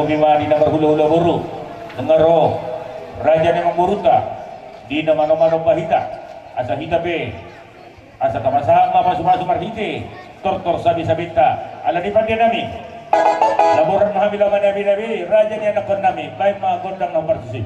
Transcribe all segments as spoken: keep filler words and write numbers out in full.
Ima di na marhulahula boru, nunga ro raja ni amangborunta di na manomanopa hita, asa hita pe asa tapasahat ma pasupasu marhite tortor sabisabinta. Ala ni pande nami, laboran ma hami laho manabenabe raja ni anakkon nami, baen ma gondang na parsusi.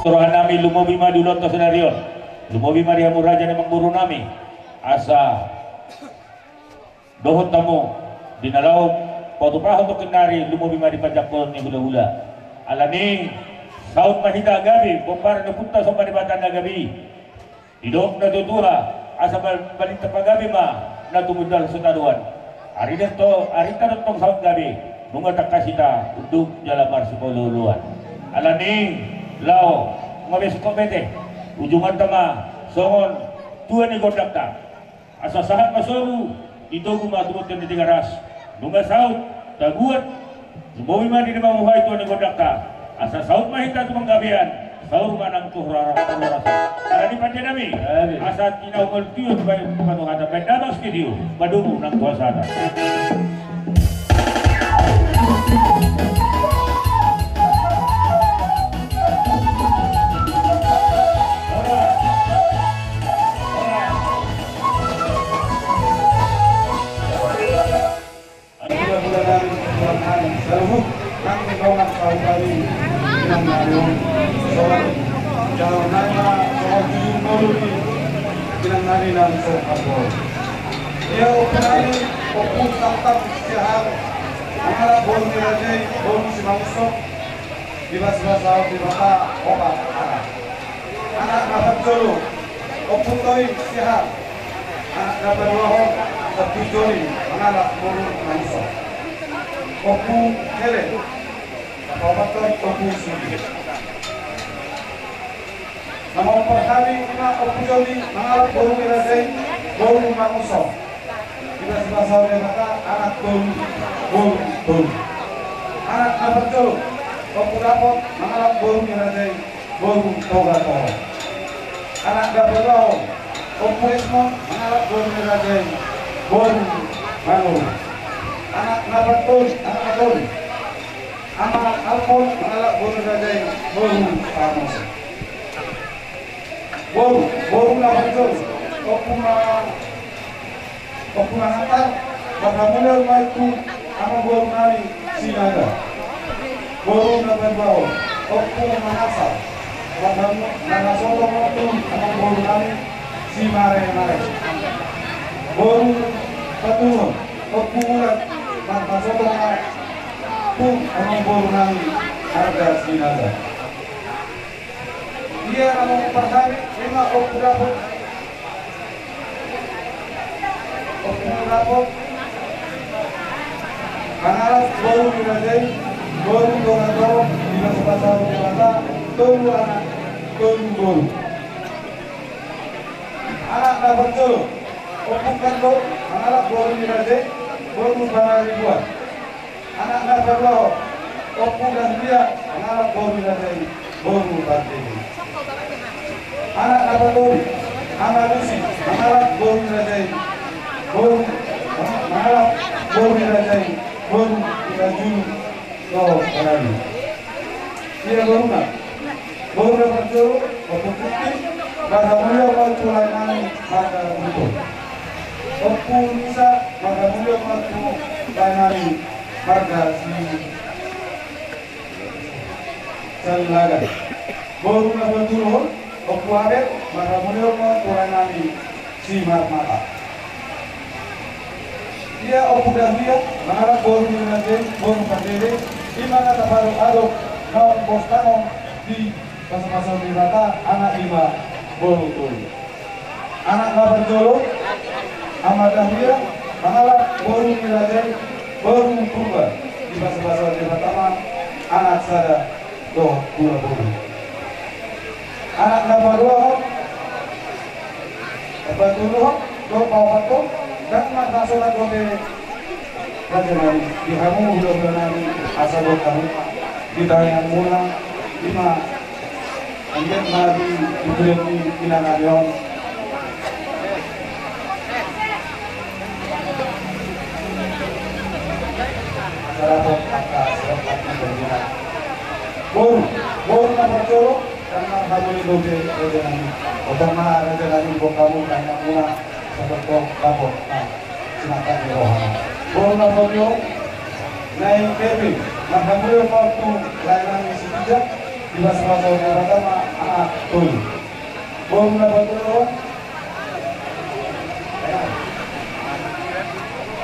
Rohanami, lumobi ma di ulaonta sadari on. Lumobi ma di hamu raja ni amangboru nami. Asa dohot hamu di na laho patupahon tongkin nari, lumobi ma di panjangkon ni hulahula. Alani saut ma hita gabe, pomparan ni ompunta songon Debata na gabe i. Didok natuatua, asa bal-, balintang pagabe ma na tumundalhon sitadoan. Ari do tong, arinta do tong saut gabe, nunga tangkas hita unduk jala marsipaolooloan. Alani laho, nunga be singkop bete, ujunganta ma songon tua ni gondangta. Asa sahat ma sobu, di togu ma tu bontean ni Tigaras. Nunga saut, tabuat, lumobi ma di na mamuhai tua ni gondangta. Asa saut ma hita tu panggabean, saur ma nang tu hora-, hora-, horas. Ala ni pande nami, asa tinau molution baen tu panuhatan, baen damang studio, padomu nang tu hasahatan. Ia, Ompu nami, Ompu Tangtang Siahaan, mangalap boru ni raja i, boru Simangunsong, dibasbasahon Debata opat anak. Anak na parjolo, Ompu Toing Siahaan, anak na paduahon, Ompu Joni, mangalap boru Mangunsong. Ompu Hele, na paopathon, Ompu Sugi. Na maopat hami ima Ompu Joni mangalap boru ni raja i, boru Mangunsong. Dibasbasahon Debata anak tolu, boru tolu. Anak na parjolo, Ompu Dapot mangalap boru ni raja i, boru Toga Toro. Anak na paduahon, Ompu Esmon mangalap boru ni raja i, boru Manurung. Anak na patolu, anak na tolu. Ama Alfon mangalap boru ni raja i, boru Parmoso. Boru, boru na parjolo, Ompu Ma-, Ompu Mangantar, marhamulion ma tu amangboru nami Sinaga. Boru na paduahon, Ompu Mangasal, marhamu-, marhasotom ma tu amangboru nami Simaremare. Boru patoluhon, Ompu Ulat, marhasotom ma tu amangboru nami marga Sinaga. Ia na mamungka hami, ima Ompu Dapot. Ompu Dapot mangalap boru ni raja i, boru Dongan Torop, dipasupasu Debata, tolu anak, tolu boru. Anak na parjolo, Ompu Kardo, mangalap boru ni raja i, boru Pangaribuan. Anak na paduahon, Ompu Dahlia, mangalap boru ni raja i, boru Pardede. Anak na patolu, Ama Lusi, mangalap boru ni raja i, boru, mangalap boru ni raja i, boru Simanjuntak dohot Barani. Ia boruna. Boru na parjolo, Ompu Tuti, marhamulion ma tu lae nami marga Buto. Ompu Nisa, marhamulion ma tu lae nami marga Si-, Salilaga. Boru na patoluhon, Ompu Abet, marhamulion ma tu lae nami Simarmata. Ia Ompu Dahlia, mangalap boru ni raja i, boru Pardede, ima na tapaadop-adop naung pos tano dipasupasu Debata, anak lima, boru tolu. Anak na parjolo, Ama Dahlia, mangalap boru ni raja i, boru Purba, dipasupasu Debata ma, anak sada dohot dua boru. Anak na paduahon, patoluhon dohot paopathon, ndang marhasohotan dope raja nami, di hamu hulahula nami, asa dohot hamu di tangiangmuna, ima, anggiat ma di, di bulan ni inang nami on. Asa dapot angka sirap lagi bergina. Boru, boru na parjolo, karena hamu ni dope raja nami. Otak ma raja nami, bok hamu tangiangmuna, asa dohot dapot, nah, sinangkap ni roha. Boru na patoluhon, Nai Kevin, marhamulion ma tu lae nami Sitinjak, dipasupasu Debata ma anak tolu. Boru na patoluhon,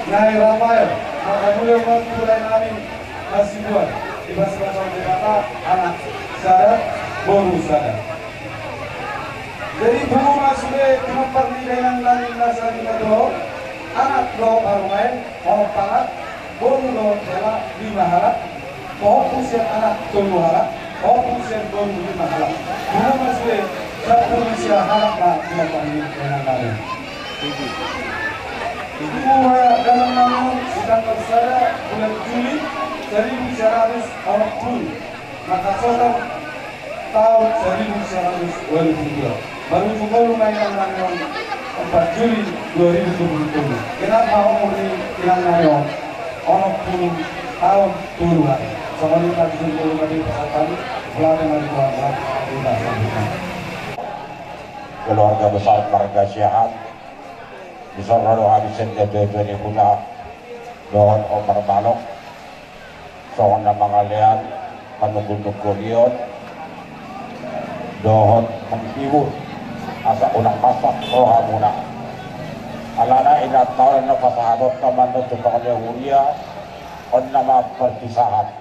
Nai Rafael, marhamulion ma tu lae nami Hasibuan, dipasupasu Debata anak sada, boru sada. Jadi pungu ma sude pinompar ni dainang nami na saleleng on, anak dohot parumaen, onom halak, boru dohot hela lima halak, pahompu sian anak tolu halak, pahompu sian boru lima halak. Pungu ma sude sampulu sia halak ma pinompar ni dainang nami. Pungu ma dainang nami on di tanggal sada bulan Juli saribu sia ratus onom pulu. Marhasohotan taon saribu sia ratus ualu pulu dua. Marujung ngolu ma inang nami on, opat Juli dua ribu dua pulu tolu. Genap ma umur ni inang nami on, onom pulu taon tolu ari. Songon i ma di sini ngolu ma di pasahat nami, mauliate ma di Tuhan, mauliate ma di Tuhan. Keluarga besar marga Siahaan, dison ro do hami sian natuatua ni huta dohot Ombar Balok. Songon na mangalean, manungkunnungkunion dohot menghibur, asa unang masak rohamuna. Alana inanta on na pasahatonta mandok tu pangalia huria, on nama perpisahan.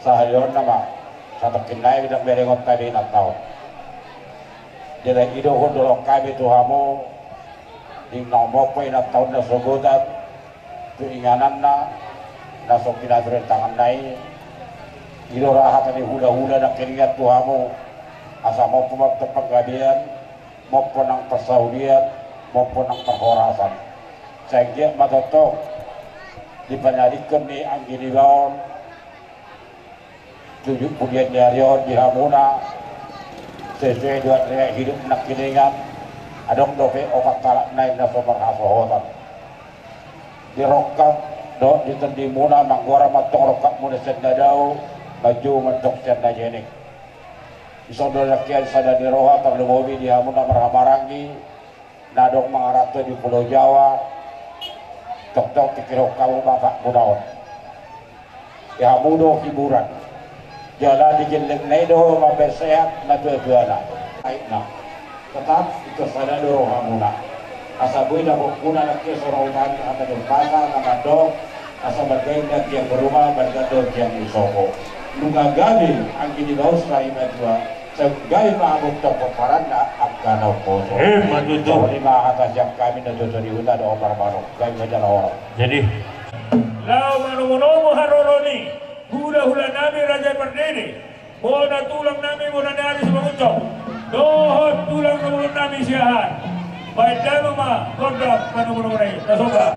Sahali on nama, satongkin nai ndang berengonta be inanta on. Jadi i do hundul hami tu hamu, di na mompo inanta on na sogot tu ingananna, na so pinature tanganna i, i do ra hata ni hulahula nangkiningan tu hamu, asa mompo ma tu panggabean, mompo nang parsaulian, mompo nang parhorasan. Sai anggiat ma tongtong di panadingkon ni anggi ni baon, tu jumpulian ni ari on di hamuna, sesuai dohot riwayat hidup nangkiningan, Adong dope opat halak nai na so marhasohotan di rongkap dohot di tondimuna, manggoar ma antong rongkapmuna sian na dao, manjou ma antong sian na jenek. Dison do nangkin sada ni roha, tarlumobi di hamu na marhahamaranggi na adong mangaranto di Pulo Jawa. Tongtong pikirhon hamu bapakmuna on. Di hamu do hiburan. Jala di gellengna i do mambaen sehat natuatuana. Aitna. Tetap ito sada do rohamuna. Asa boi dapotkuna nangkin songon hata ni umpasa na mandok: Asa marga inna tiang ni ruma, marga do tiang ni sopo. Nunga gabe anggi ni baos sari matua, sai gabe ma hamu antong pomparanna angka na umposo. Emma tutu. Songon i ma hata sian hami natuatua ni huta dohot parmahan on. Gabe ma jala horas. Jadi. Laho manomunomu haroro ni hulahula nami Raja Pardede, bona tulang nami, bona ni ari Simangunsong, dohot tulang na bolon nami Siahaan. Baen damang ma gondang manomunomu i. Nasomba.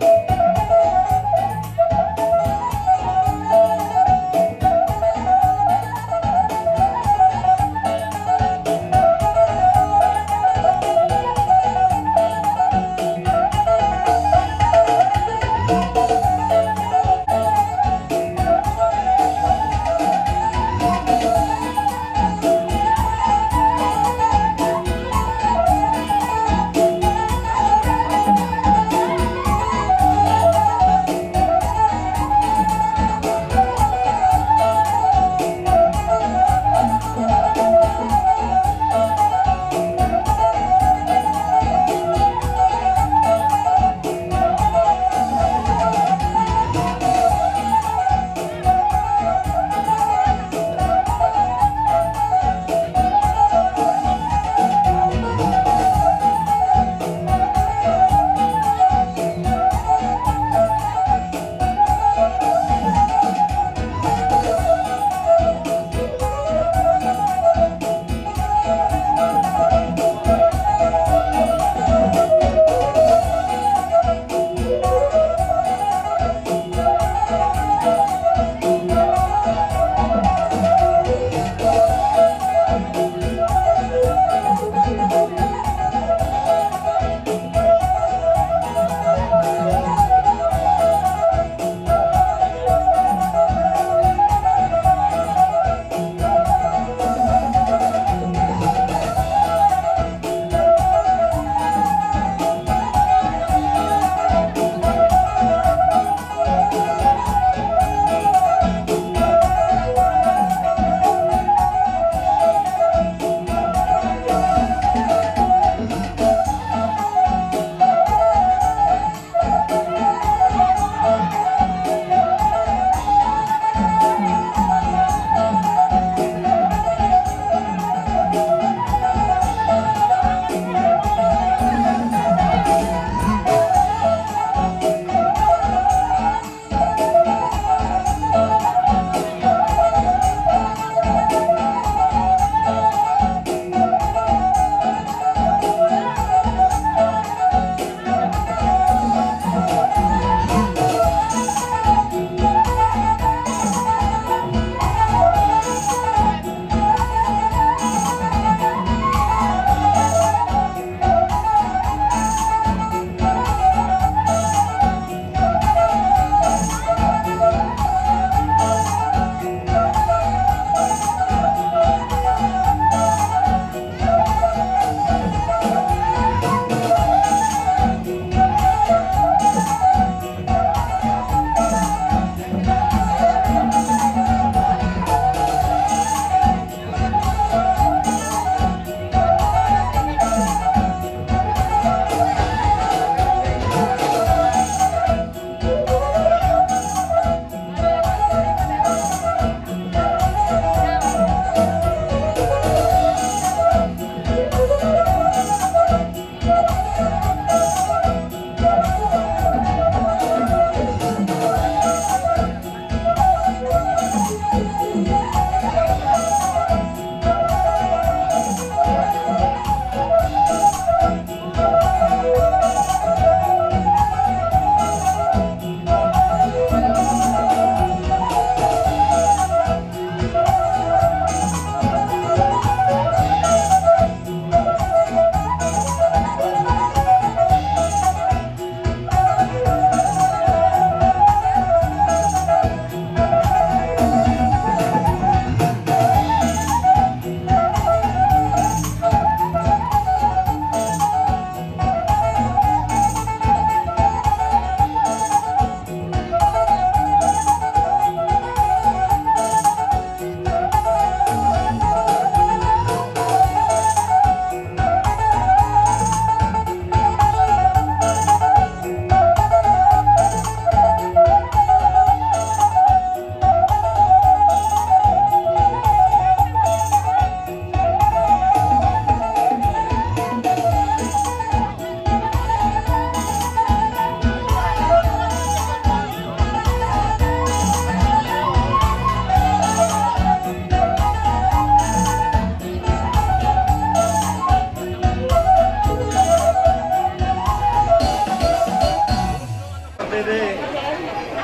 Ede,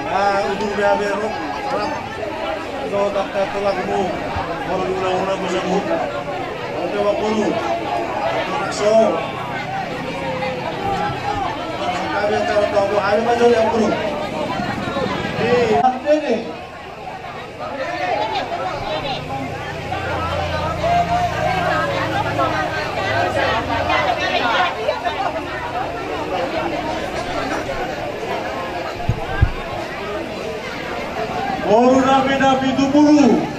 ah, udur be abe ro, rap, so, tak, tak, tulangmu, baru diulang-ulang bisa bu. Oke, wakulu. So. Kami akan tahu, ayo maju ya, bro. Di, ede. Boru nami na pitu pulu.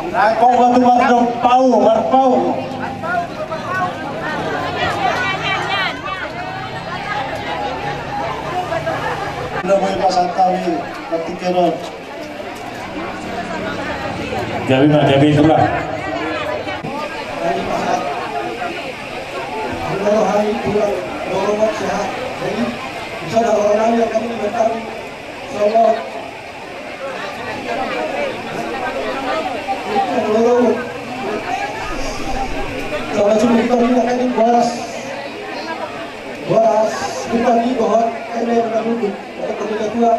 Nangkok batu marpau, marpau. Nda boi pasahat hami, mati kenon. Gabe ma, gabe, Tulang. Halo, hai, Tulang, Tulang, sehat. Jadi, bisa ada orang lain yang kami datang. Sama. Tulang. Sama cuma kita ini kan boras. Boras, bukan di bawah, ini yang menunggu. Ada kerja tua.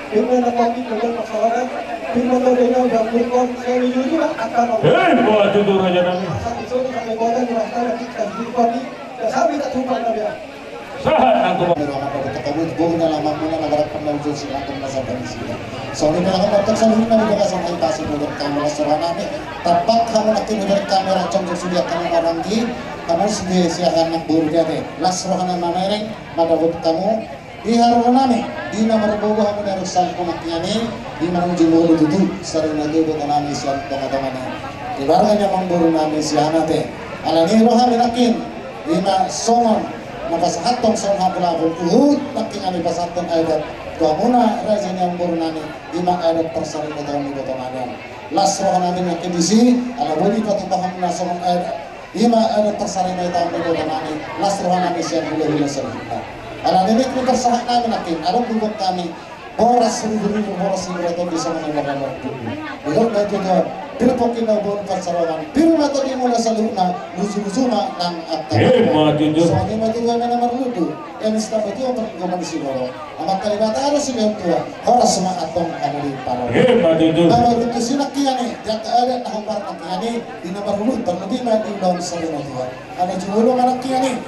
Ini anak kami kerja pasawakan. Ini motor dia udah berkon. Saya jujur lah, akan. Hei, buat jujur aja nami. Satu sore sampai kota di Rasta, kita di kota. Ya, sampai tak tumpah, ya. Sahat nangkok. Mero anak baru tekabu, boru na lama muna na garap pernah ujung silakan masa permisi. Songon i ma nangkok, saluhutna di bagasan atas itu berkamu las roha nami. Tapak hamu nangkin berkamu racong bersudia kamu maranggi. Kamu sude siahan anak boru jadi. Las roha nami mamereng, madapot kamu. Di haroro nami, di na marboru hamu na ruk sangkun nangkin i, di na ujung boru tutu, sarina tu boto nami sian tonga-tonga nami. Keluarga ni amangboru nami sian ate. Alani roha nami nangkin, di na songon, na pasahathon songon hapulapul uhut, nangkin nami pasahathon adat. Tu hamuna raja ni amangboru nami, di na adat parsaripeon ni boto nami. Las roha nami nangkin disi, ala boi dipatupa hamuna songon adat. Ima adat parsaripeon ni boto nami, las roha nami sian hula-hula saluhutna. Alani i nangkin pasahat nami nangkin, adong do hami, boras ribu-ribu, boras ribu ratus di songon i ma na marludu. Didok na tutu, pir pongki na umbahen pansamotan, pir ma tondimuna saluhutna, luju-luju ma nang angka. Ima tutu. Songon i ma tutu, na marludu. Ia nista betul perguruan di Siboro. Amanta Debata ada si betul. Horas ma antong ada di Paro. Ima tutu. Nama tutu sinak kiani, jaga ada tahu partak kiani, di nama dulu terlebih ma di ulaon sari na tua. Ada jumolo anak kiani.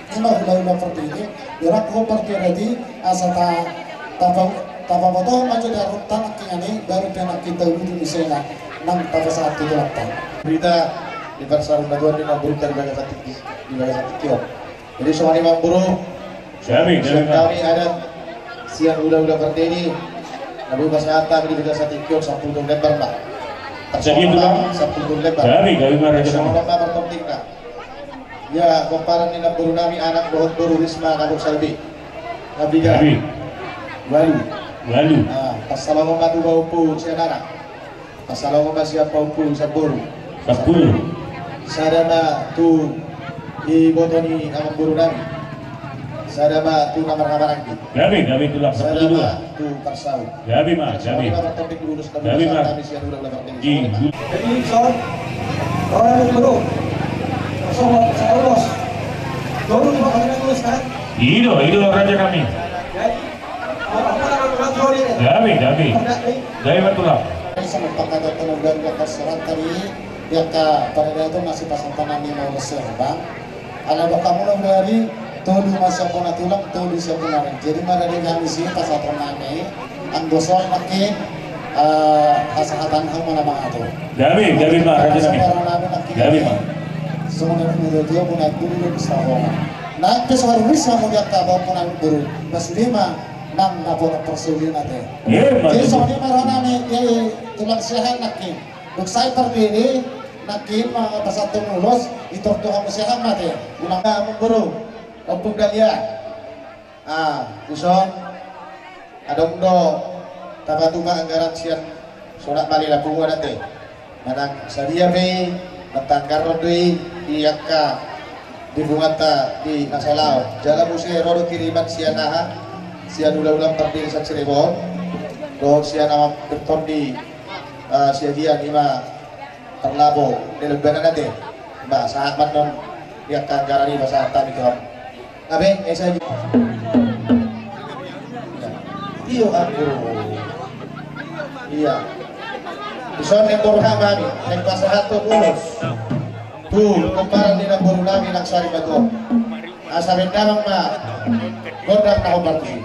Ima hula-hula pertiwi, dorak ho pertiwi tadi, asa ta, tapa, tapa foto ma jadi arut tanak kiani, baru dia nak kita dulu di sana, nang tapa satu dorak ta. Berita di Parsaripeon ni amangboru di bagasan tingki, di bagasan tingki, om. Jadi songon i ma amangboru. Gabe, gabe, sian hami adat sian hula-hula partai i, na boi pasahat hami di bagasan tingki on sampulu tolu lembar ma. Jadi, Tulang. Sampulu tolu lembar. Gabe, gabe ma raja. Songon i ma partopikna. Ia pomparan ni namboru nami anak dohot boru Risma na dohot Salbi. Gabe. Gabe. Walu. Walu. Ah, parsaulian ma tu pahompu sian anak. Parsaulian ma sian pahompu sian boru. Sampulu. Sada ma tu iboto ni amangboru nami. Sada ma tu na marhahamaranggi. Gabe, gabe, Tulang, sampulu dua. Sada ma tu parsau. Gabe ma, gabe. Gabe ma. Gabe ma. Jadi, Son, orang yang belum. Son, saya bos. Dulu juga kami lulus, kan? Ido, ido raja nami. Jadi, Gabe, gabe. Gabe ma, Tulang. Sama pakada tenaga yang terserah tadi, yang ka pada dia tu masih pasang tanah ni mau besar, Bang. Ala bakamu lo dari tolu masih apa na tulang, tolu siapa na. Jadi mara di kami sih pas apa nami, anggo soal makin, eh, hasahatan hal mana bang atu. Gabe, gabe ma, raja nami. Gabe ma. Semua dari itu dia punya guru besar. Nah, pesoal bisa mau dia kabar punya guru. Mas Bima, nang na pola persulian ate. Ima tutu. Jadi songon i ma roha nami, jadi tulang siahan nangkin. Dung sae parbini nangkin ma pasahat ulos, itor tu hamu siahan ma ate. Ulang. Amangboru, Ompung Dahlia. Ah, dison. Adong do tapatupa anggaran sian Sonak Malila Punguan ate. Manang sadia pe i, manang tanggar do i, di angka di bunganta di na salaon. Jala muse ro do kiriman sian aha, sian hula-hula partai Siregar. Dohot sian ama bertondi, eh, siagian ima parlabo dalam bana nate. Ima sahat ma annon di angka anggaran i pasahat hami tu hamu. Gabe, eh, saya juga. Iyo, aku. Iya. Dison ni borhat hami, naeng pasahat tu ulos. Tu, kumparan ni namboru nami nang sari batu. Asa baen damang ma gondang na hombar tusi.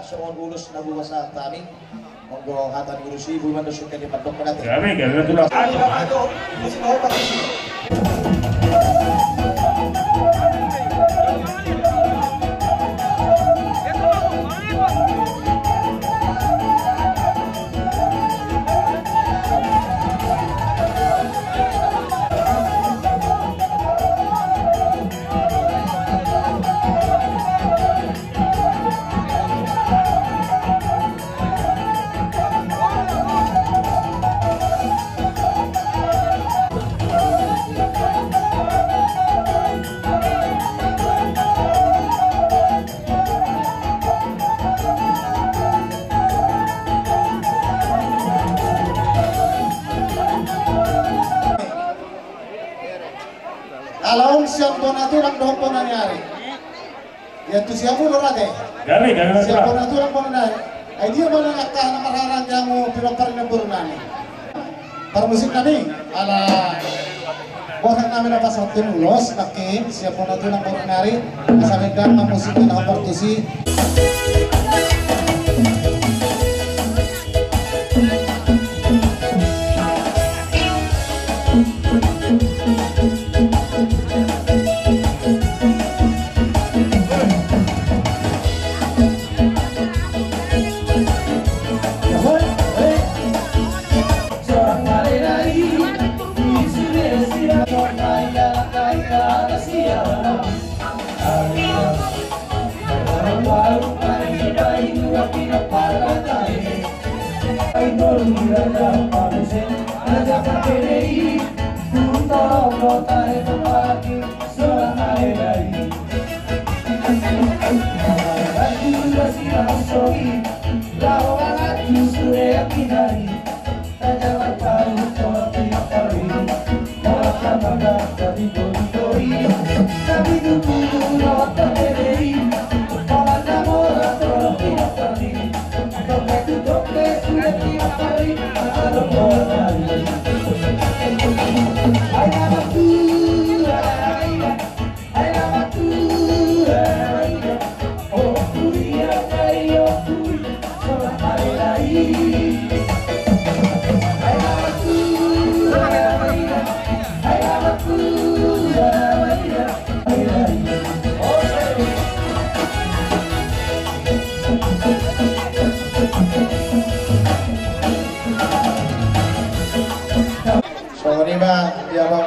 Songon ulos na hupasahat hami. Molo hata ni ulos i, boi mandok suka di mandok manate. Kami, kami, tulang. Ala on sian bona tulang dohot bona ni ari. Ia tu siamun do rate. Gabe, gabe, sian bona tulang bona ni ari. Ai dia ma na angka na marhahamaranggi hamu pinompar ni namboru nami. Parmusik nami, ala borhat nami na pasahat tu ulos, nangkin sian bona tulang bona ni ari. Asa baen damang ma musik na hombar tusi.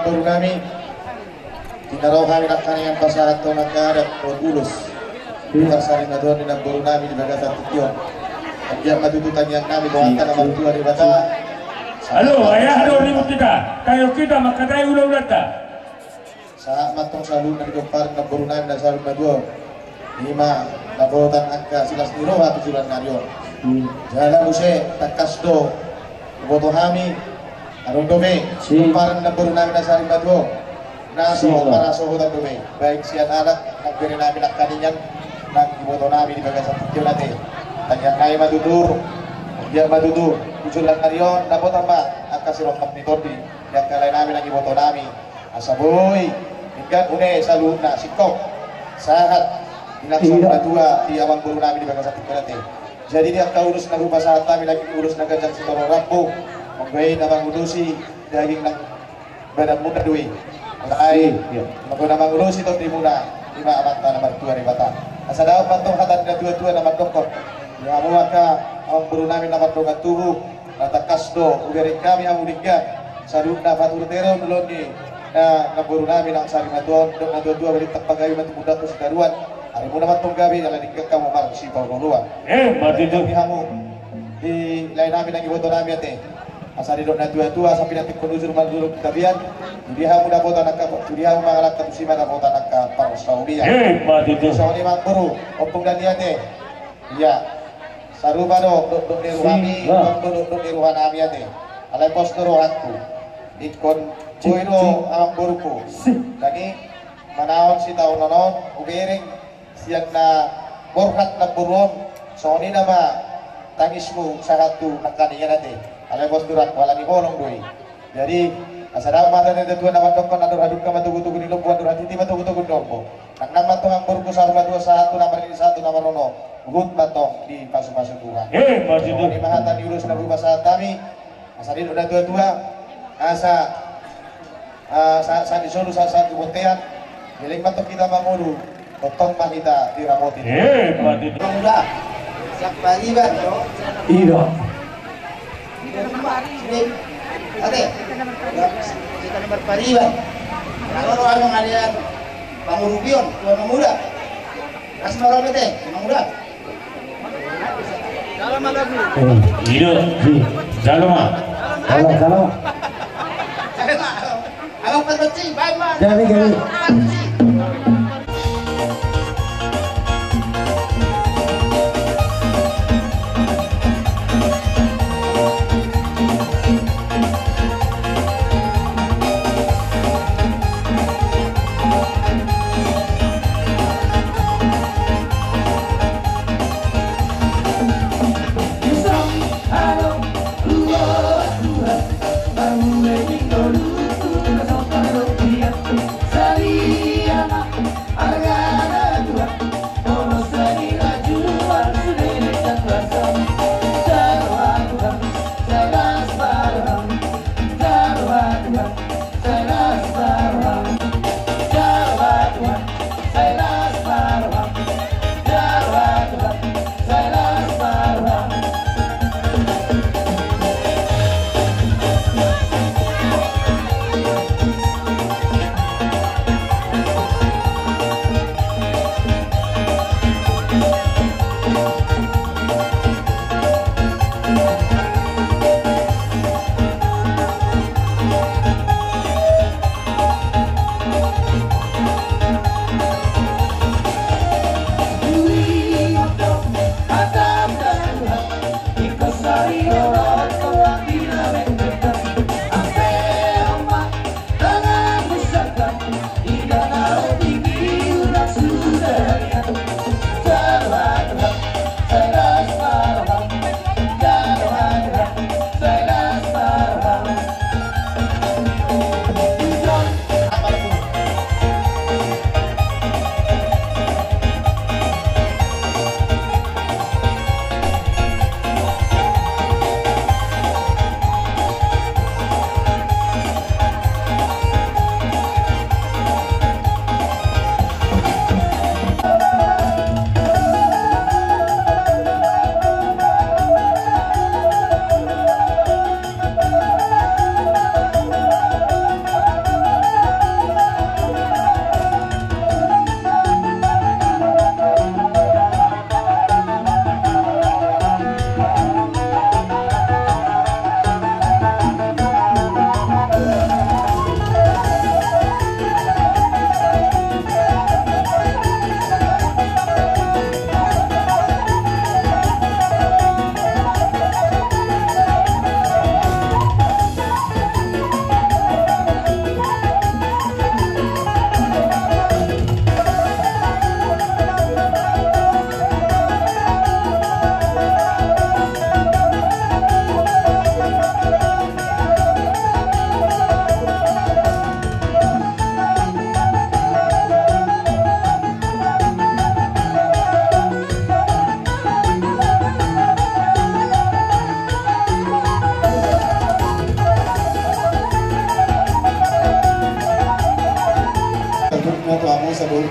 Boru nami, di na ro hami nangkaningan pasahathon angka adat dohot ulos di parsarimatua ni namboru nami di bagasan tingki on. Anggiat ma tutu tangiang nami tu Amanta na martua Debata. Halo, ayah do ribut kita, tayo kita mangkatai ulaulanta. Sahat ma antong saluhutna di pomparan namboru nami na sarimatua on. Ima dapotan angka silas ni roha tu joloan ni ari on. Jala muse tangkas do diboto hami, adong dope pomparan namboru nami na sarimatua on na so marasohotan dope, baik sian anak nang bere nami nangkaningan nang diboto nami di bagasan tingki on ate. Tangiang nami ma tutu, anggiat ma tutu tu joloan ni ari on dapotan ma angka sirongkap ni tondi di angka lae nami nang diboto nami. Asa boi denggan une saluhutna singkop sahat di nang sarimatua di amangboru nami di bagasan tingki on ate. Jadi di angka ulos na hupasahat hami lagi ulos na ganjang sitorop rambu, molo i na mangulosi daging nang badanmuna do i. Alai molo na mangulosi tondimuna ima Amanta na martua Debata. Asa dao ma antong hata ni natuatua na mandokkon, di hamu angka amangboru nami na mardongan tubu, na tangkas do hubereng hami hamu denggan saluhutna paturut hera ulaon ni namboru nami nang sarimatua on. Dok natuatua, balintang pagabe ma tumundalhon sitaruan, arimuna ma antong gabe jala denggan hamu marsipaolooloan. Emma tutu. Di hamu di lae nami nang diboto nami ate. Asa didok natuatua, asa pinantikhon ujur mandurung tapian. Tu dia hamu dapotan angka, tu dia hamu mangalangka tusi ma dapotan angka parsaulian. Emma tutu. Songon i ma amangboru, Ompung Dandi ate. Ia sarupa do dokdok ni rohami, ingkon do dokdok ni roha nami ate. Alai pos do rohangku, ingkon boi do amangboruku nang i manaon sitaonon on hubereng sian na borhat namboru on. Songon i nama tangismu sahat tu nangkaningan ate. Alai pos do rohangku, ala ni holong do i. Jadi asa dao ma hata ni natuatua na mandokkon, andor hadungka ma togutogu ni lombu, andor hatiti ma togutogu ni lombu. Nang nang ma antong amangboruku sarimatua sahat tu na marnini sahat tu na marono, huhut ma antong dipasupasu Tuhan. Emma tutu. Songon i ma hata ni ulos na hupasahat hami. Asa didok natuatua, asa sahat sahat di solu sahat sahat tu bontean, leleng ma antong hita mangolu, tongtong ma hita diramoti. Emma tutu. Mangula. Siap pariban do. Ido. Ate. Kita nomor pariban. Kalau orang ada pangurupion, Tuan Mangula. Kasih malam ate, Mangula. Ido. Jalo ma. Jalo, jalo. Jalo ma. Gabe, gabe.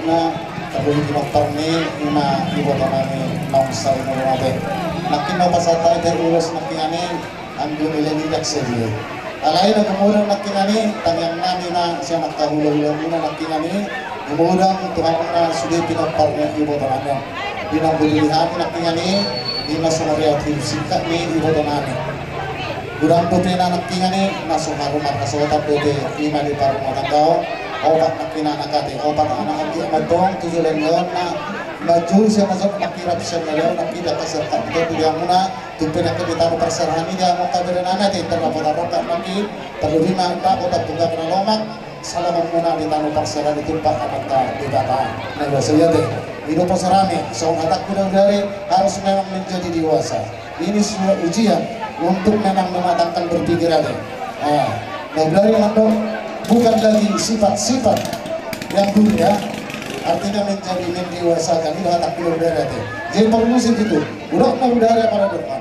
Na, tabo di pinompar ni ima iboto nami naung saleleng i ate. Nangkin na pasahat hami ulos nangkiningan i, anggo nilai ni daksa dia. Alai na gumodang nangkiningan i, tangiang nami na sian angka hulahula muna nangkiningan i, gumodang tu hamuna sude pinompar ni iboto nami. Di na budi hami nangkiningan i, ima songon riwayat hidup singkat ni iboto nami. Godang dope na nangkiningan i, na so haru marhasohotan dope ima di parrumatanggaon. Opat nangkiningan i ate, opat anak anggi ma antong tu joloan on na manjou sian na jolo, nangkin rap sian na jolo, nangkin di angka serta tu di hamuna, tung pe nangkin di tano parserahan i di hamu angka bere nami ate, tardapotan rongkap nangkin, tarlumobi ma dapotan tu bagas na lomak. Salamanmuna di tano parserahan i tumpak Amanta Debata na losa i ate. I do poso nami, songon hatangku na hudari, harus memang menjadi dewasa. Ini sebuah ujian untuk memang mematangkan berpikir ate. Nah, na hudari mandok, bukan lagi sifat-sifat yang dulu ya. Artinya menjadi mendewasakan, i do hatangku na hudari ate. Jadi perlu sih gitu. Udah na hudari apa ada depan.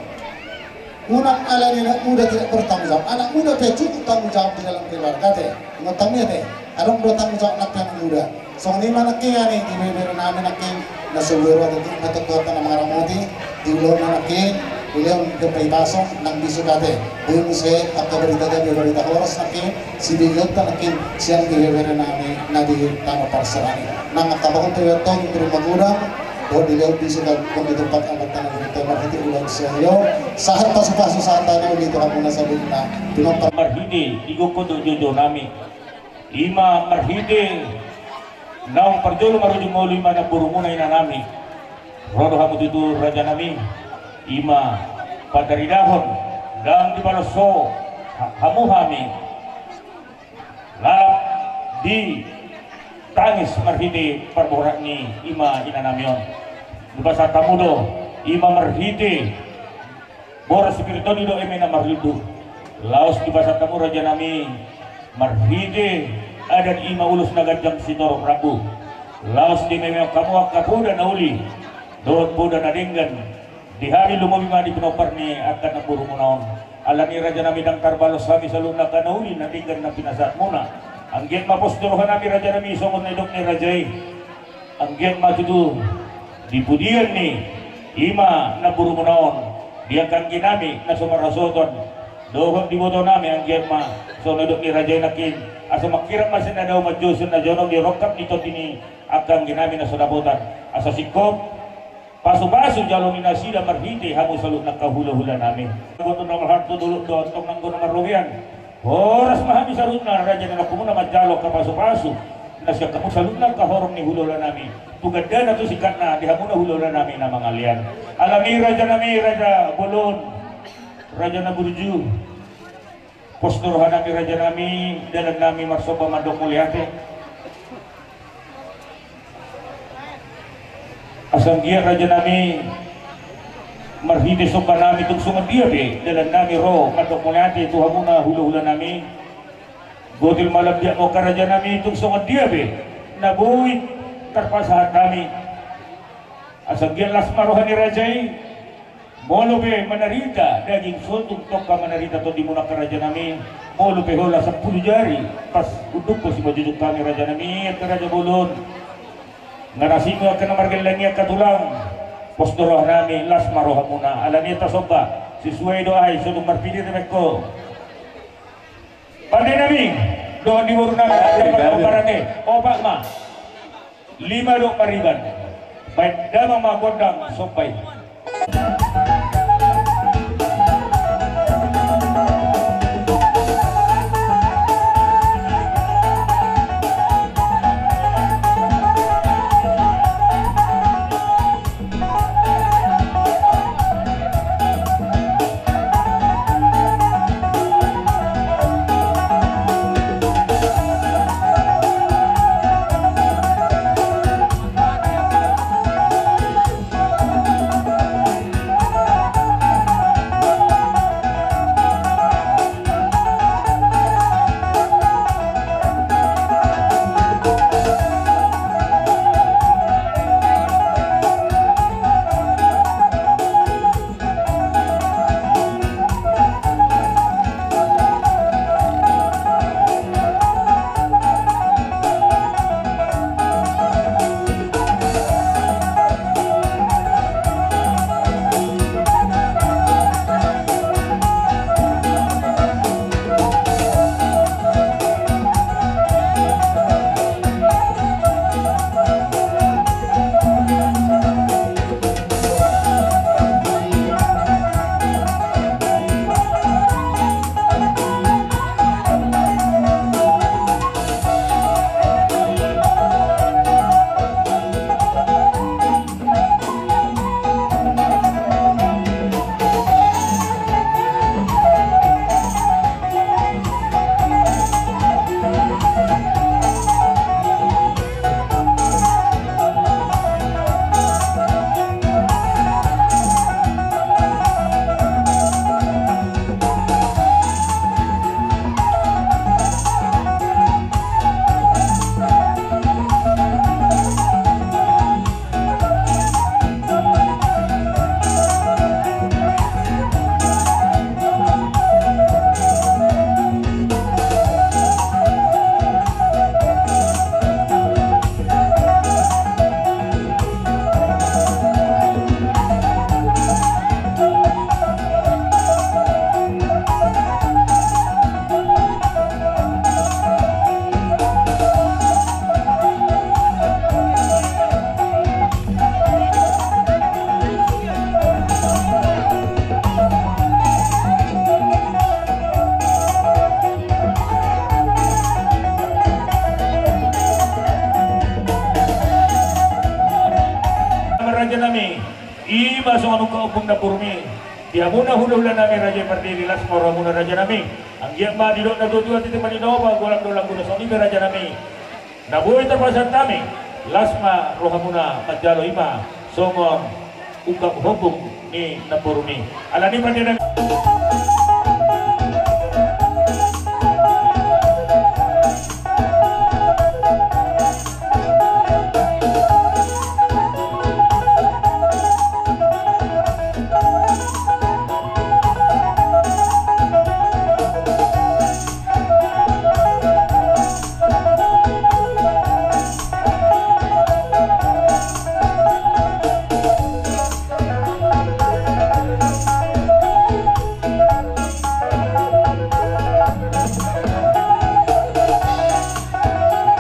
Unang ala ni anak muda tidak bertanggung jawab. Anak muda pe cukup tanggung jawab di dalam keluarga ate. Ingot hami ate. Adong do tanggung jawab nangkin anak muda. Songon i ma nangkin i di bebere nami nangkin na so boi ro ate, na tongtong na mangaramoti di ulaon na nangkin, ulaon dope i paso nang bisuk ate. Boi muse angka barita gabe, barita horas nangkin. Sibegeonta nangkin sian di bebere nami na di tano parserahan i. Nang angka pahon tu ibaen tong tu rumah gudang. Dohot dilehon bisuk nang di tumpak Amanta na di tano marhite ulaon sian i. Sahat pasupasu sahat tano di Tuhan muna saluhutna. Pinompar marhite di gokhon dohot joujou nami. Ima marhite naung parjolo marujung ngolu ima namboru muna ina nami. Ro do hamu tutu raja nami. Ima pataridahon ndang dipaloso ha-, hamu hami. Lalap di tangis marhite parborat ni ima ina nami on. Dipasahat hamu do ima marhite boras spiriton i do eme na marlundu. Laos dipasahat hamu raja nami marhite adat ima ulos na ganjang sitorop rambu. Laos dieme hamu angka poda na uli dohot poda na denggan. Di hami lumobi ma di pinompar ni angka namboru muna on. Alani raja nami ndang tarbalos hami saluhutna angka na uli na denggan na pinasahat muna. Anggiat ma pos ni roha nami raja nami songon na nidok ni raja i. Anggiat ma tutu di pudian ni ima namboru muna on di angka anggi nami na so marhasohotan dohot di iboto nami, anggiat ma songon na nidok ni raja i nangkin, asa mangkirap ma sian na dao, manjou sian na jonok di rongkap ni tondi ni angka anggi nami na so dapotan, asa singkop pasupasu jalo ni nasida marhite hamu saluhutna angka hulahula nami. Boto na marharto, dolok do antong nanggo na marrobean. Horas ma hami saluhutna raja ni rohamuna manjalo angka pasupasu na sian hamu saluhutna angka horong ni hulahula nami. Tu gandana tu singkatna di hamuna hulahula nami na mangalean. Alani raja nami, raja bolon, raja na burju. Pos do roha nami raja nami, dalan nami marsomba mandok mauliate. Asa anggiat raja nami marhite somba nami tung songon dia pe dalan nami ro mandok mauliate tu hamuna hulahula nami. Gotil ma lambiak mongka raja nami tung songon dia pe na boi tarpasahat hami. Asa anggiat las ma roha ni raja i. Molo pe manarita daging sotung tongka manarita tondimuna angka raja nami, molo pe hola sampulu jari pas undukhon simanjujung hami raja nami angka raja bolon. Nga na singo angka na margellang i angka tulang. Pos do roha nami, las ma rohamuna, alani tasomba. Sesuai do ai sotung marpidi tebek ho. Pande nami dohot di boru nami. Opat ma. Lima do pariban. Baen damang ma gondang somba i. Ompung namborumi, di hamuna hulahula nami raja i pardiri, las ma rohamuna raja nami. Anggiat ma didok na tuatua, titi ma di na opa, golang do langguna, songon i be raja nami. Na boi tarpasahat hami, las ma rohamuna manjalo, i ma songon ungkap ompung ni namborumi. Alani i pande nami.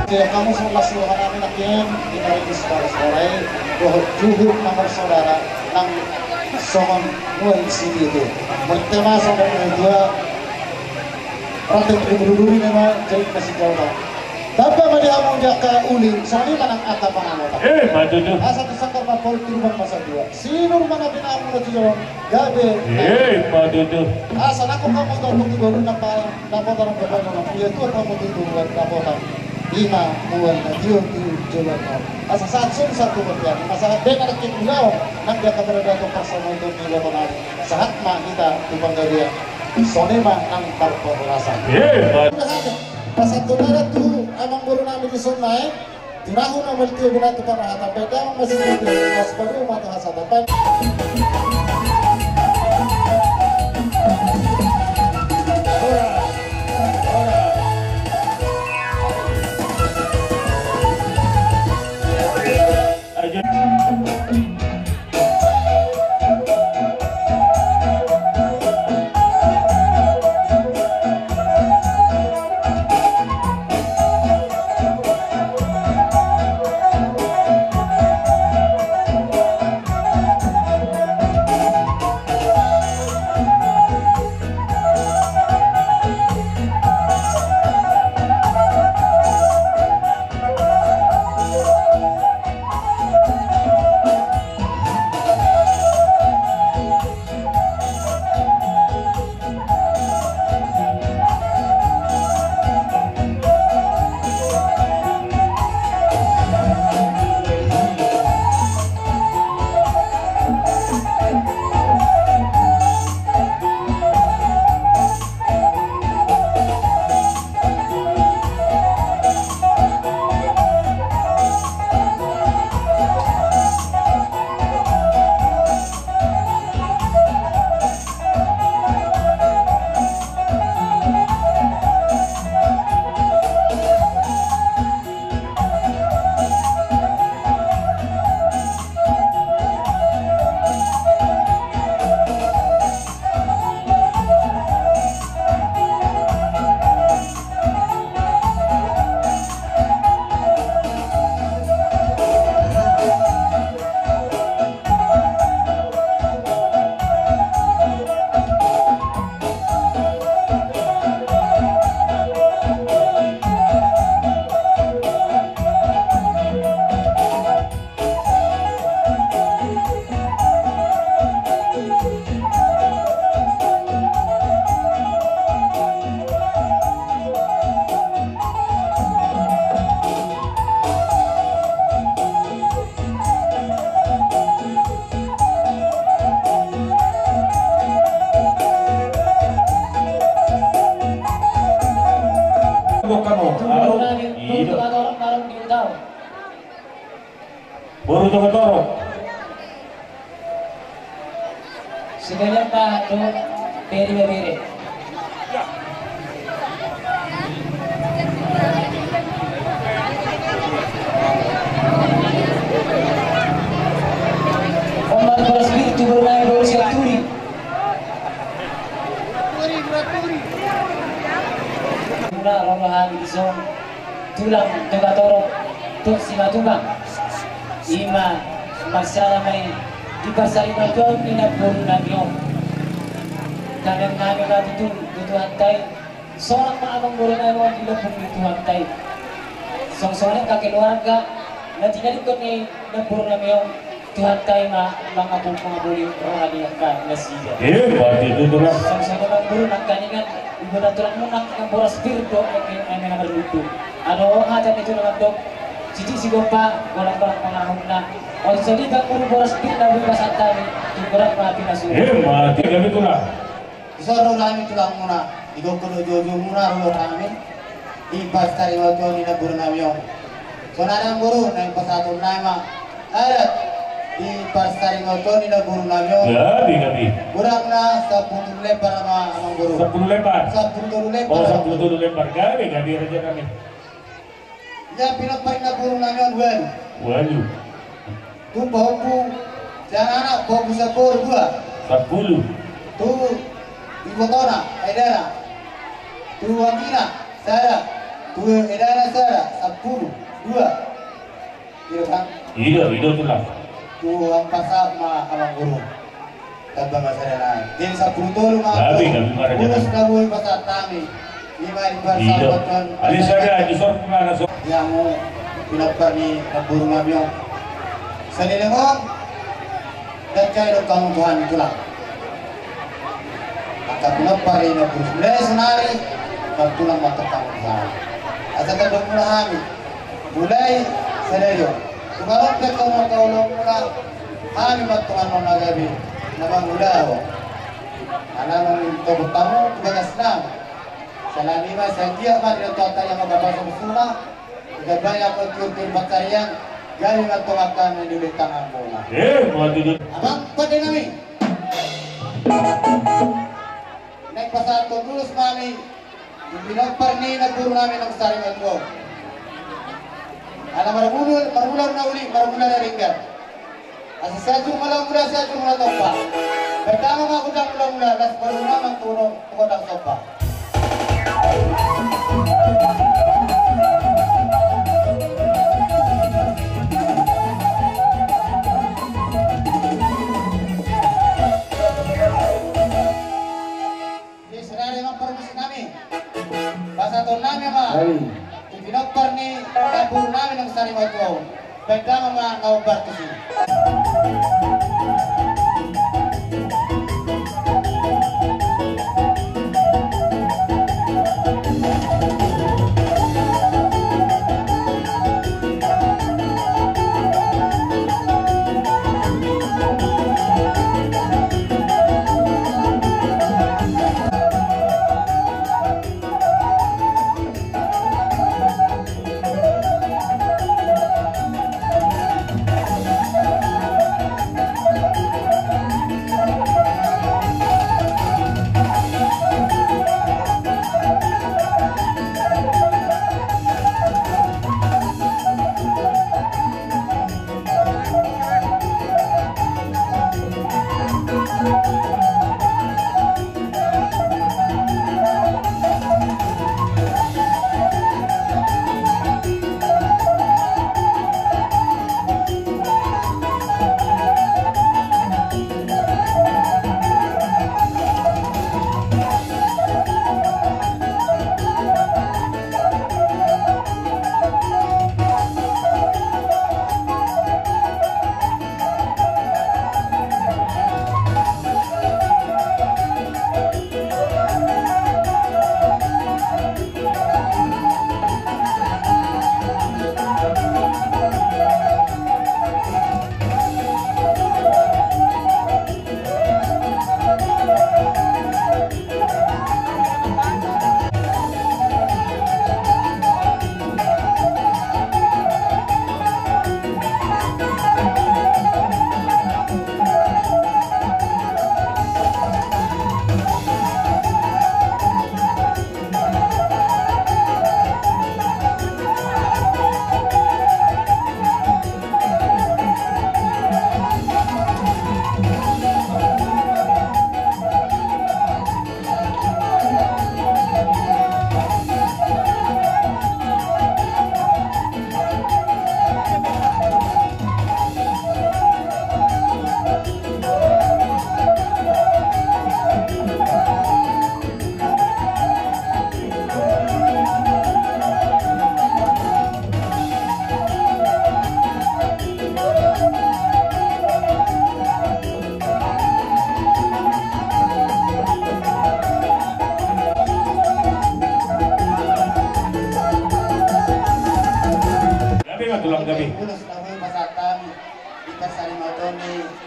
Oke, hamu songon las ni roha nami nangkin, di na ringgas marsaora i, dohot juhut na marsaudara nang songon mual sititi. Martema songon na dua, raten duri-duri nama jait na sinjauta. Tamba ma di hamu di angka uli, songon i ma nang angka pangamotan. Eh, ma tutu. Asa tu sanggar ma pol tu lubang ma satua. Sinur ma na pinahan muna tu jolo, gabe. Eh, ma tutu. Asa nangkok hamu tu ampung tu boru na pa-, dapotan na bapak na, ia tu hamu tu boru na dapotan. I ma mual na tio tu jolo na. Asa sahat sun sahat tu bapak. Asa dengke na ulaon, nang dia kata dato parsama tu jolo na. Sahat ma hita tu panggabean. Songon i ma nang parhorasan. Eh, ma. Pasahat tu amang boru nami di son ma, eh. Tirahu na mali tio bina tu parahatan, baen damang ma sititi, las palu ma tu hasatan. Baen. Boru Tonga Torop. Sekalian Pak Dok, beri beri. Omat beras bir tu bermain bola siap turi. Muna roha di son. Tulang Tonga Torop, Tok Simatupang. I ma marsala ma i di parsaripeon ni namboru nami on. Tangiang nami ma tutu tu Tuhanta i, solang ma amangboru nami on di lambung ni Tuhanta i. Songon i angka keluarga na tinadingkon ni namboru nami on. Tuhanta i ma mangapung mangapuli roha ni angka nasida. Eh, berarti itu tulang. Sama-sama nang guru nang kaningan, ibu dan tulang munak nang boras pir do, eh, eh, eh, nang berlutu. Ado hata itu nang dok, cici si gompa, golang-golang pangarahutna. Oi, sodi kan guru boras pir na bebas atami, tu golang mati nasu. Eh, berarti kami tulang. Di son do hami tulangmuna, di gokhon do joujou muna ro hami, di parsarimaton ni namboru nami on. Sonari nang guru, naeng pasahaton nami ma adat di parsarimaton ni namboru nami on. Gabe, gabe. Godangna sampulu tolu lembar ma amang guru. Sampulu lembar. Sampulu tolu lembar. Oh, sampulu tolu lembar. Gabe, gabe, raja nami. Ia pinompar ni namboru nami on ualu. Ualu. Tu pahompu sian anak, pahompu sian boru dua. Sampulu. Tu ibotona, edana. Tu anggina sada. Tu edana sada, sampulu. Dua. Ido kan? Ido, ido tulang. Tu angka sahat ma amang guru. Tamba ma sada nai. Jadi sampulu tolu ma. Gabe, gabe, ma raja. Ulos na boi pasahat nami. Ima di parsarimaton. Alai sada, di son pun ada son. Ia hamu pinompar ni namboru nami on. Saleleng on. Ndang jalo tanggung Tuhan i tulang. Angka pinompar ni namboru. Mulai sonari. Martulang ma tanggung Tuhan. Asa tadok muna hami. Mulai sadari on. Tung adong pe angka ulaonmuna, hami ma tongon na gabe na mangulahon. Ala nunga togop hamu tu bagas nama. Salani ma sian dia ma di na tuanta ia ma gabaso musuna. Gabe ia ma tiur-tiur pansarian. Gabe ma tongon angka na di tanganmuna. Eh, mati do. Amang pande nami. Naeng pasahathon ulos ma hami. Di pinompar ni namboru nami naung sari matua. Ala marmula, marmula na uli, marmula na denggan. Asa Sianjur Mula-mula, Sianjur Mula Tompa. Pertama ma godang mula-mula, las baru nama turun, godang tompa. Di sadari ma parmusik nami. Pasahaton nami ma. Hai. Di pinompar ni namboru nami naung sari matua. Baen damang ma na hombar tusi.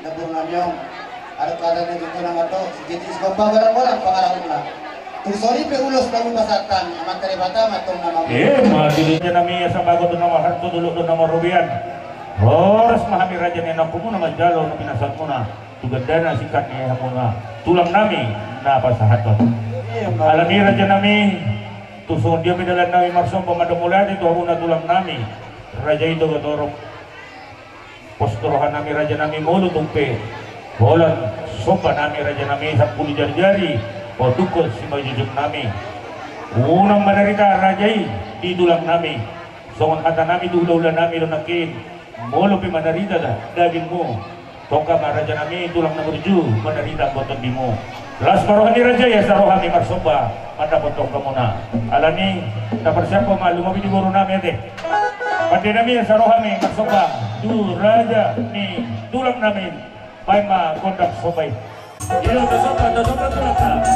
Naburna miong, adong hata na tutu na mandok, sijiti sigompa golang-golang pangarahutna. Tung songon i pe ulos na hupasahat hami, Amanta Debata ma antong na mamungka. Ima tutu. Raja nami, asa bagot do na marharto, dolok do na marrobean. Horas ma hami raja ni anakkonmuna manjalo na pinasahatmuna tu gandana singkat ni hamuna tulang nami na pasahathon. Alani raja nami, tung songon dia pe dalan nami marsomba mandok mauliate tu hamuna tulang nami, Raja Ito Gatorop. Pos do roha nami raja nami molo tung pe holan somba nami raja nami sampulu jarijari, patundukkon simanjujung nami. Unang mandarita raja i di tulang nami. Songon hata nami tu hulahula nami do nangkin, molo pe mandarita da dagingmu, tongka ma raja nami tulang na burju mandarita anggo tondimu. Las ma roha ni raja i asa ro hami marsomba mandapothon hamuna. Alani, taparsiaphon ma lumobi di boru nami ate. Pande nami asa ro hami marsomba tu raja ni tulang nami. Baen ma gondang somba i. Iyo, tasomba, tasomba tulang nami.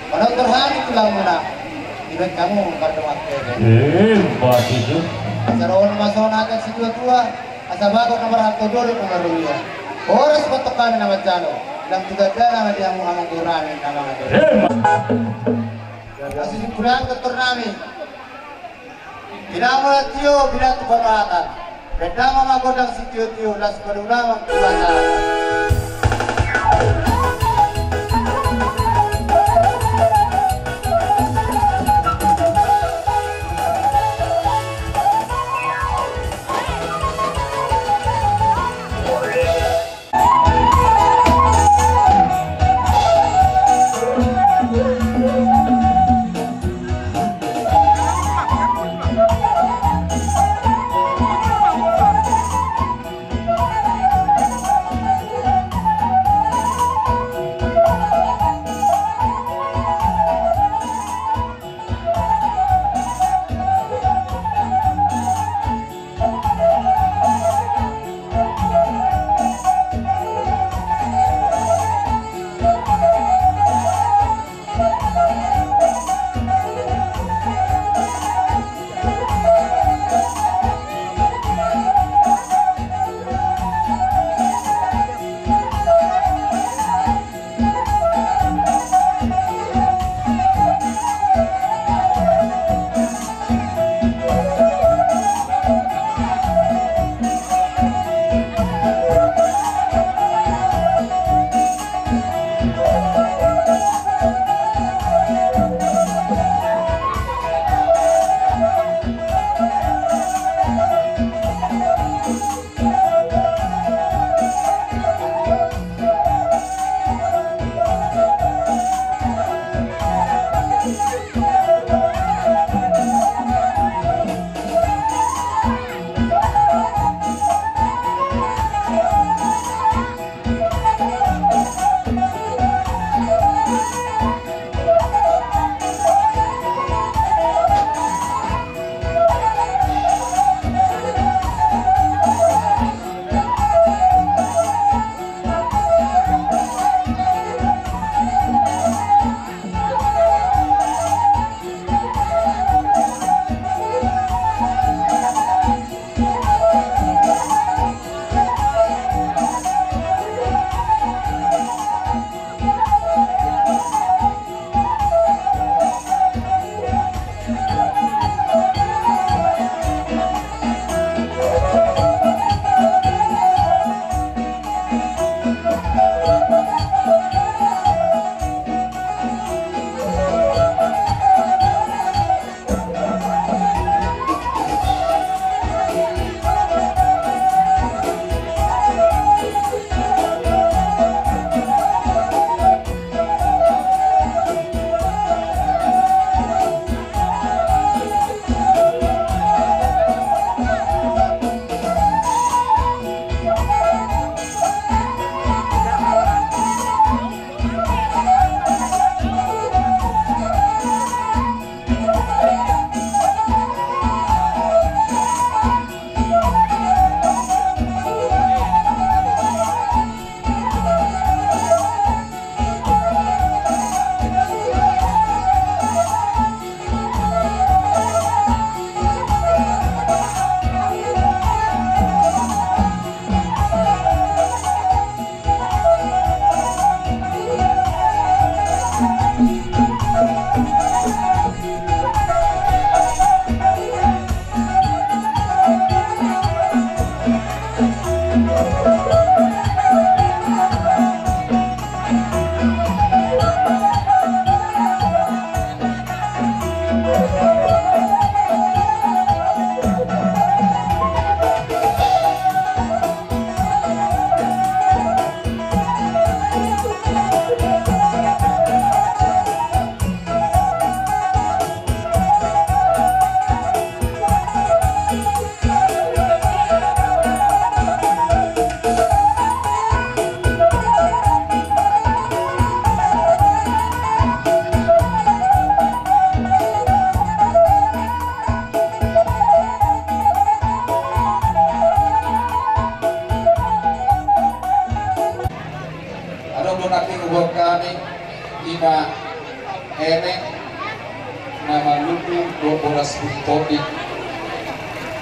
Manortor hami tulangmuna, dibaen hamu mardongan hebe. Eh, bagus itu. Asa ro ma songon hata ni situa-tua, asa bagot na marharto, dolok na marrobean. Horas ma antong hami na manjalo, ndang tu gandana ma di hamu amangboru nami na mangadopi. Eh, ma- Asa sipuran doktor nami. Pinangan ma tio, pinangan tu pamatan. Baen damang ma gondang sitio-tio, las paduahan tu pasahat.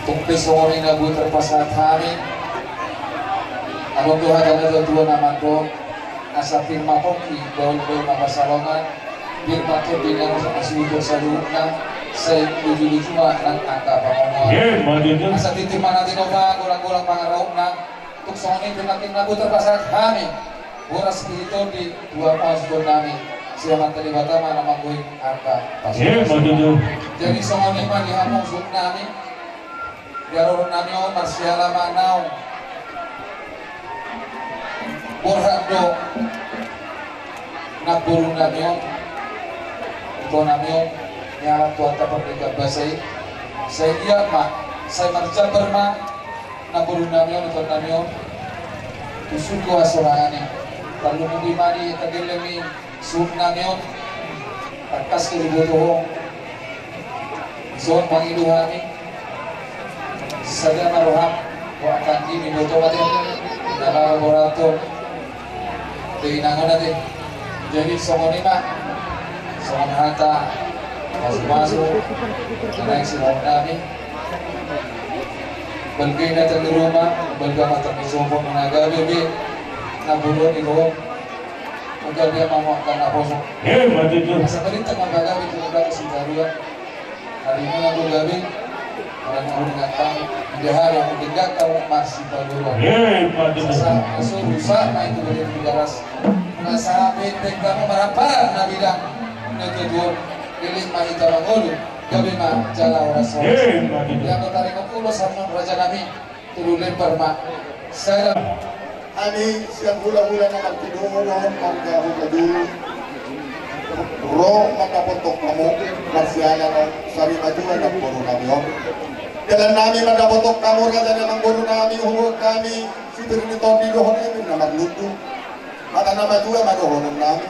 Tung pe songon i na boi tarpasahat hami. Adong do hata ni natuatua na mandok, asa pir ma pongki, bahulbahul ma pansalongan, pir ma tondi na masuhut saluhutna, sai lujuluju ma nang angka pangomoan. Asa tintin ma na tinopa, golanggolang pangarahutna. Tung songon i pe nangkin na boi tarpasahat hami, horas pilih tondi tu hamu hasuhuton nami. Sian Amanta Debata ma na manggohi angka pansalongan. Jadi songon i ma di hamu suhut nami. Di haroro nami on marsiala ma naung borhat do namboru nami on, ito nami on, nialap tu hata pardenggan basa i. Sai liat ma, sai marjambar ma namboru nami on, ito nami on tu suku hasorangan i. Tarlumobi ma di hita gelleng i, suhut nami on, tangkas do diboto ho. Dison mangido hami. Sada ma roham, roha tanggi, diboto ma ate na laho borhat on. Jadi songon i ma, songon hata pasupasu na naeng sihohot nami. Balga i na tanggi ruma, balga ma tanggi sopo, na gabe be na bulu ni roham. Gabe ma hamu angka naposo. Asa balintang ma pagabe tu Debata Sitaruan. Ari na gabe, ari na hudingat hamu, di hari hudingat hamu marsipaduahon. Asa so rusak ma i tu balian Tigaras. Asa benteng hamu marhampar na bidang na tuatua. Leleng ma hita mangolu, gabe ma jala horas-horas. Ia ma taringot ulos hamu raja nami. Tolu lempar ma. Sada. Hami sian hulahula na martinodohon marga Hutajulu ro mandapothon hamu marsiala na sari matua namboru nami on. Dalan nami mandapothon hamu raja ni amangboru nami, huboan hami sipir ni tondi dohot emir na marlundu. Hata na matua ma dohonon nami.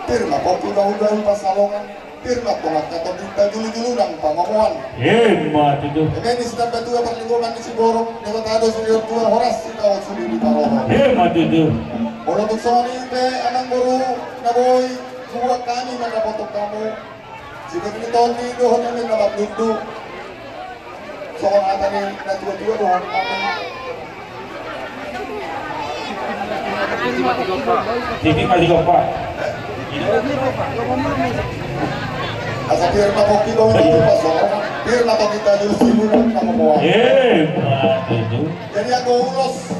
Pir ma pongki, bahulbahul pansalongan. Pir ma tong angka tondinta, julujulu nang pangomoan. Ima tutu. Eme ni Sitambatua, parlinggoman ni Siborok, Debata do sude tua, horas sitaonon sude diparohon. Ima tutu. Molo tung songon i pe amangboru na boi huboan hami mandapothon hamu sipir ni tondi dohot emir na marlundu. Songon hata ni natuatua do hata. Titi ma di lopa. Asa pir ma pongki, bahulbahul pansalongan. Pir ma tong hita juru sibu na moa. Ima tutu. Jadi anggo ulos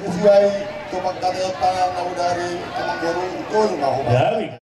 sesuai tu pangkataion na hudari amangboru, tolu ma huboan.